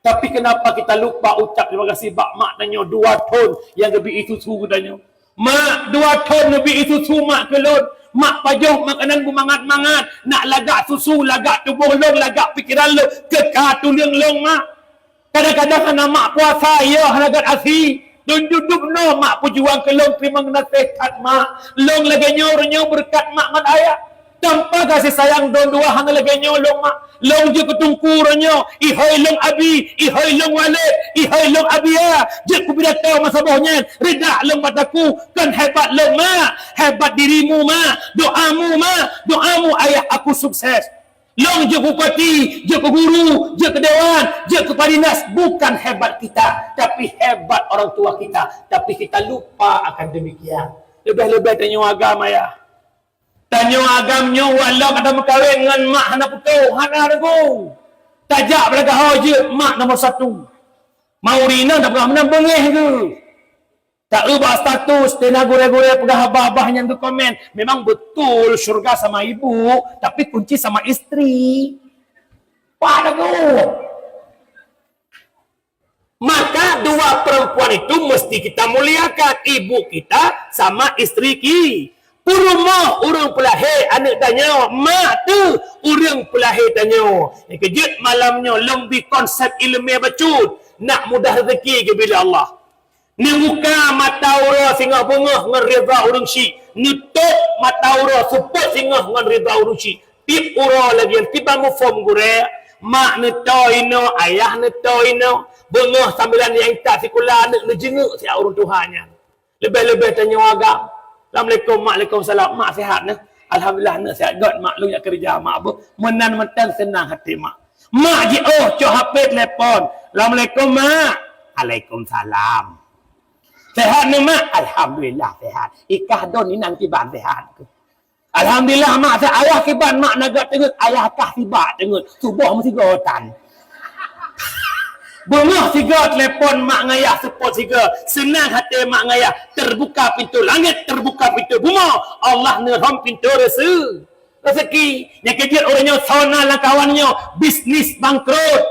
Tapi kenapa kita lupa ucap terima kasih bak mak tanyoe dua thon nyang geubri ié susu keu tanyoe? Mak, dua thon neubri ié susu mak keu lôn. Mak pajoh makanan beumangat-mangat, nak lagak susu, lagak tuboh lôn, lagak pikeran lôn, keu ka tuleueng lôn mak. Kadang-kadang hana mak puasa, ya hana gat asi. Duduk-duduk noh mak peujuang keu lôn, teurimong geunaséh that mak. Lôn lagèe nyoe uroe nyoe beureukat mak ngon ayah. Tanpa kasih sayang lôn dua hana lagèe nyoe lôn mak. Lôn jeuet keu teungku uroe nyoe, ihôi lôn abi, ihôi lôn waled, ihôi lôn abiya. Jeuet keu pidato masa boh nyan, reudak lôn bak takue, kon hebat lôn mak, hebat dirimu mak, doamu mak, doamu ayah aku sukses. Lôn jeuet keu bupati, jeuet keu guru, jeuet keu dewan, jeuet keu padinas, bukan hebat kita, tapi hebat orang tua kita. Tapi kita lupa akan demikian. Leubeh-leubeh tanyoe agam ayah. Tanyoe agam nyoe walau ka tameukawen ngon mak hana putôh, hana lagu. Tajak beulagak ho jeuet mak nomor satu. Mauri nang tapeugah meunan beungéh geuh. Taeu bak status, teuna gurée-gurée peugah babah nyang geukomen, "Memang betul syurga sama ibu, tapi kunci sama istri." Pat lagoe. Maka dua perempuan itu mesti kita muliakan, ibu kita sama istri ki. Peurumoh ureuëng peulahé aneuëk tanyoe, mak teuh ureuëng peulahé tanyoe. Nyang keujeuet malam nyoe lôn bri konsep iéleumé bacut, nak mudah rezeki geubri lé Allah. Neubuka mata uroe singoh beungoh ngon ridha ureuëng syik, neutôp mata uroe seupôt singoh ngon ridha ureuëng syik. Tieb uroe lagée tieb muphom gurée, mak neutoe inoe, ayah neutoe inoe, beungoh sambilan nyang intat sikula aneuëk neujeungeuk siat ureuëng tuha nyan. Leubeh-leubeh tanyoe agam. Assalamualaikum, mak, waalaikumsalam. Mak sehat nyoe? Alhamdulillah, nyoe sehat göt, mak, lôn jak keureuja, mak, beuh. Meunan mantong seunang até, mak. Mak jiôh cok H P telepon. Assalamualaikum, mak. Waalaikumsalam. Sehat nyoe, mak? Alhamdulillah, sehat. I kah don inan kiban sehat. Alhamdulillah, mak, sehat. Ayah kiban, mak, na göt teungeut. Ayah kah sibak teungeut. Suboh meusigoe tan. Beungoh sigoe telepon mak ngon ayah seupôt sigoe. Seunang até mak ngon ayah. Terbuka pintu langét, terbuka pintu bumoe. Allah neurhom pintu reuse-, rezeki. Nyang keujeuet ureuëng nyoe sauna lam kawan nyoe, bisnis bangkrut.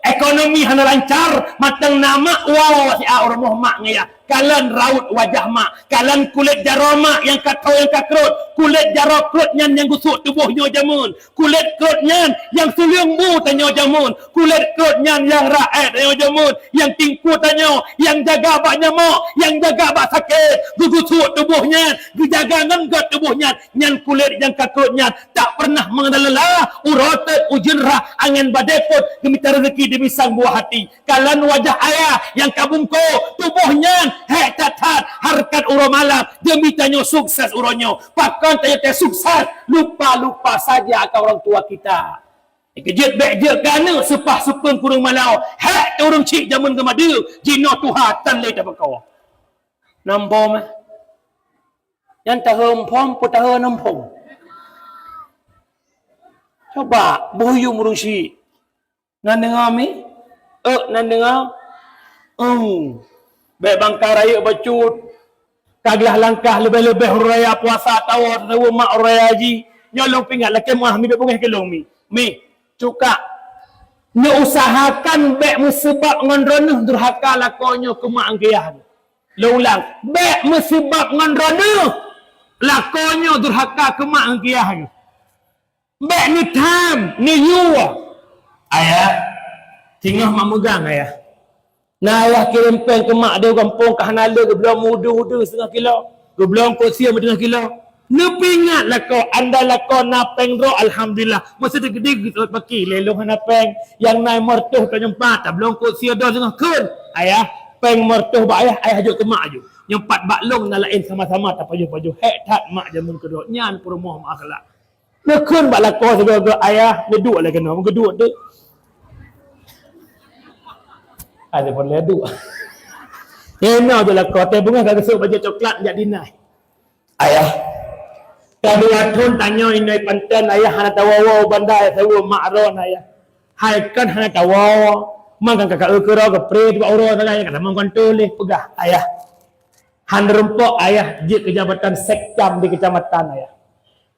Ekonomi hana lancar, mantong na mak woe siat u rumoh mak ngon ayah. Kalon raut wajah mak, kalon kulét jaroe mak nyang ka thô nyang ka krot, kulét jaroe krot nyan nyang geusuek tuboh nyoe jameun. Kulét krot nyan nyang suleueng bu tanyoe jameun, kulét krot nyan nyang raék tanyoe jameun, nyang tingkue tanyoe, nyang jaga bak nyamok, nyang jaga bak sakét, geugeusuek tuboh nyan, geujaga ngon göt tuboh nyan, nyan kulét nyang ka krot nyan tak pernah mengenal lelah, uroe teuk ujeuen rhah, angén badée phon, geumita rezeki demi sang buah hati. Kalon wajah ayah nyang ka bungkôk, tuboh nyan hék that-that, hareukat uroe malam, demi tanyoe sukses uroe nyoe. Pakon tanyoe teu sukses, lupa-lupa saja akan orang tua kita. Keujeuet bék jeuet keu aneuëk seupah-seupeueng kureueng malawa, hék teu ureuëng chik jameun geumadeueng, jinoe tuha tan lé tabakoe. Nambom, eh. Nyan taheuem phom, peutaheuem phom. Coba, buyum ureuëng chik. Na deungoe mi? Euk na deungoe? Eung. Bék bangka rayeuk bacut. Ka glah langkah leubeh-leubeh uroe raya puasa tawoe, tawoe mak uroe raya haji. Nyoe lôn peuingat lakée meuah mi bék beungéh keu lôn mi. Mi, cukak. Neuusahakan bék meuseubab ngon droeneuh durhaka lakoe nyoe keu mak ngon keu yah. Lôn ulang, bék meuseubab ngon droeneuh lakoe nyoe durhaka keu mak ngon keu yah. Bék neutham, neuyue. Ayah, singoh mak meugang, ayah. Na ayah kirém péng keu mak di gampông ka hana le, geubloe meuudeue-udeue seungoh kilo, geubloe eungkôt sie meuteungoh kilo. Neupeuingat lakoe, anda lakoe na péng droe, alhamdulillah. Meuseuti geude geutot paki, lé lôn hana péng. Nyang na limong reutôh ka nyoe pat, tabloe eungkôt sie dua seungoh kheun. Ayah, péng limong reutôh bak ayah, ayah jok keu mak aju. Nyoe pat bak lôn na laén sama-sama tapajoh-pajoh. Hék that mak jameun keudroe. Nyan peurumoh meuakhlak. Neukheun bak lakoe sigoe-goe, "Ayah, neuduek lé keunoe, meuduek teuk." Ada pun lé duek. Inoe je lakoe, teuh beungoh ka geusok bajée coklat jak dinai. Ayah, ka dua thon tanyoe inoe panten, ayah hana tawoe-woe banda, ayah tawoe mak ron ayah. Hai kan hana tawoe, mangka ka eu keudroe geupre bak uroe sagai, ayah ka tamong kantô lé peugah, ayah. Han reumpok ayah jeuet keu jabatan sekcam di kecamatan ayah.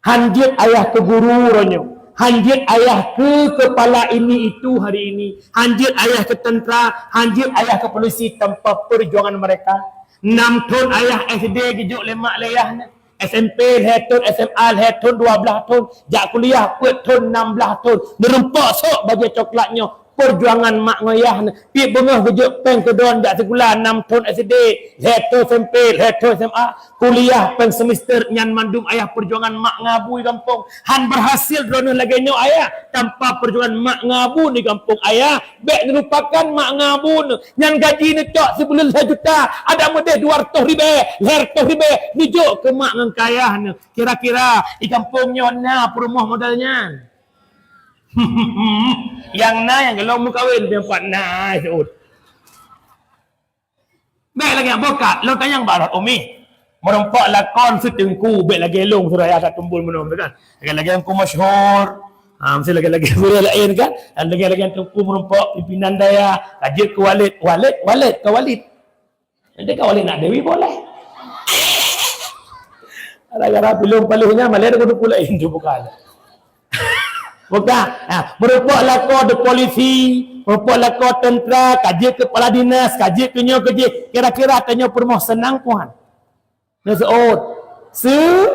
Han jeuet ayah keu guru uroe nyoe. Han jeuet ayah keu kepala ini itu hari ini. Han jeuet ayah keu tentera, han jeuet ayah keu polisi tanpa perjuangan mereka. Enam thon ayah S D geujok lé mak lé ayah nyan. S M P lhée thon, S M A lhée thon, dua blaih thon. Jak kuliah peuet thon, enam blaih thon. Neureumpok sok bajée coklat nyoe. Perjuangan mak ngon yah nyan, tieb beungoh geujok péng keu droen jak sikula, enam thon S D, lhée thon S M P, lhée thon S M A, kuliah péng semester, nyan mandum ayah perjuangan mak ngon abu di gampông. Han berhasil droeneuh lagée nyoe ayah, tanpa perjuangan mak ngon abu di gampông ayah. Bék neulupakan mak ngon abu neuh, nyan gaji neutok sibuleuen lhée juta, adak meudeh dua reutôh ribée, lhée reutôh ribée, neujok keu mak ngon keu ayah neuh. Kira-kira di gampông nyoe na peurumoh model nyan? Nyang na nyang golom meukawen, nyang pat na seuôt. Bék lagée bokat, lôn tanyong bak rot umi. Meurumpok lakon si Teungku, bék lagée lôn, suraya that tumbul meunoe, kan? Lagée-lagée Teungku Masyhur. Ha, mesti lagée-lagée gurée laén, kan? Dan lagée-lagée Teungku meurumpok pimpinan dayah, ka jeuet keu walid, walid, walid, ka walid. Nanti kau balik nak Dewi boleh. Gara-gara belum paluhnya malah ada kudu pula itu bukan. Bukan, ha, meureumpok lakoe di polisi, meureumpok lakoe teuntera, ka jeuet keu kepala dinas, ka jeuet keu nyoe keu jih, kira-kira tanyoe peurumoh seunang puan. Neuseuôt. Se-,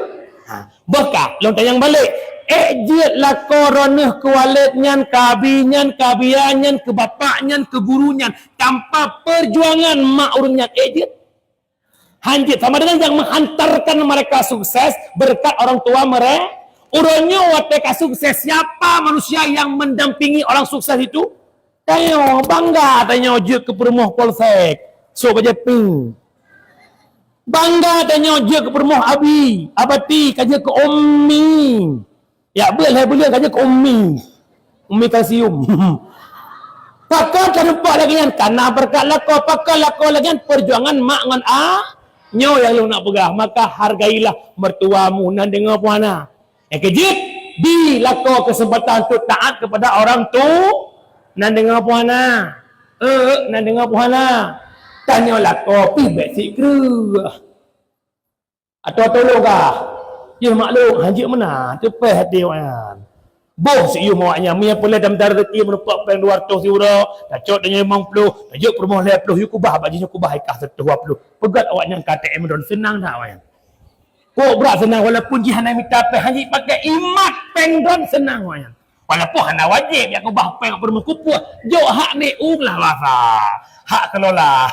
ha, boh ka, lôn tanyong balek. Ék jeuet lakoe droeneuh keu walét nyan, keu abi nyan, keu biya nyan, keu bapak nyan, keu guru nyan, tanpa peujuangan mak ureuëng nyan, ék jeuet? Hanjeuet, sama dengan yang menghantarkan mereka sukses berkat orang tua mereka. Uroe nyoe watée ka sukses, siapa manusia yang mendampingi orang sukses itu? Tanyoe, bangga tanyoe jeuet keu peurumoh polsek, sôk bajée pink. Bangga tanyoe jeuet keu peurumoh abi, abati, ka jeuet keu ummi. Ya, beuet lhée buleuen ka jeuet keu ummi. Ummi kalsium. Pakon ka teumpat lagée nyan, kana beureukat lakoe, pakon lakoe lagée nyan, peujuangan mak ngon a. Nyoe nyang lôn nak peugah, maka hargailah mertuamu, nan deungoe puhana. Nyang keujeuet, bi lakoe keuseumpatan untuk taát kepada orang tu, nan deungoe puhana. Eh, nan deungoe puhana. Tanyoe lakoe pih bék sikreueh. Atau tolong kah? Yeuh maklum, hanjeuet meunan, teupeh até awaknyan. Boh siuem awaknyan, meunyo peureulée dam-dam rezeki meureumpok péng dua ratus siuroe, tacok donya limong ploh, tajok peurumoh lhée ploh, yue kubah bak jih nyoe kubah ikah seratus dua puluh. Peugét awaknyan ka A T M droen, seunang that awaknyan. Kok brat seunang, walaupun jih hana mita péng, hanjeuet pakai imat péng droen seunang awaknyan. Walaupun hana wajéb jak kubah péng peurumoh kupuih, jok hak ni ueng lah basa. Hak kelola.